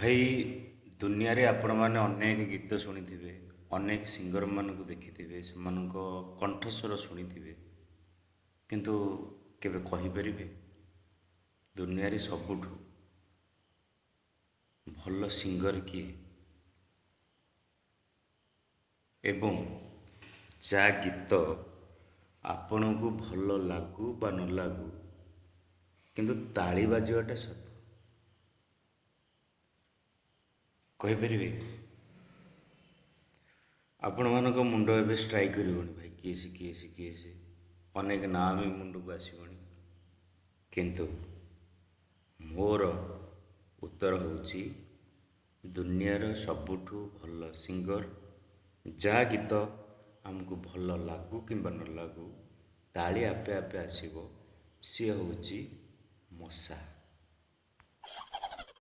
ଭାଇ, ଦୁନିଆରେ ଆପଣମାନେ ଅନେକ ଗୀତ ଶୁଣିଥିବେ, ଅନେକ ସିଙ୍ଗରମାନଙ୍କୁ ଦେଖିଥିବେ, ସେମାନଙ୍କ କଣ୍ଠସ୍ୱର ଶୁଣିଥିବେ, କିନ୍ତୁ କେବେ କହିପାରିବେ ଦୁନିଆରେ ସବୁଠୁ ଭଲ ସିଙ୍ଗର କିଏ? ଏବଂ ଯାହା ଗୀତ ଆପଣଙ୍କୁ ଭଲ ଲାଗୁ ବା ନ ଲାଗୁ, କିନ୍ତୁ ତାଳି ବାଜିବାଟା ସତ। କହିପାରିବେ? ଆପଣମାନଙ୍କ ମୁଣ୍ଡ ଏବେ ଷ୍ଟ୍ରାଇକ୍ କରିବଣି, ଭାଇ କିଏ ସେ, କିଏ ସେ, କିଏ ସେ? ଅନେକ ନାଁ ବି ମୁଣ୍ଡକୁ ଆସିବଣି, କିନ୍ତୁ ମୋର ଉତ୍ତର ହେଉଛି ଦୁନିଆର ସବୁଠୁ ଭଲ ସିଙ୍ଗର, ଯାହା ଗୀତ ଆମକୁ ଭଲ ଲାଗୁ କିମ୍ବା ନ ଲାଗୁ ତାଳି ଆପେ ଆପେ ଆସିବ, ସିଏ ହେଉଛି ମଶା।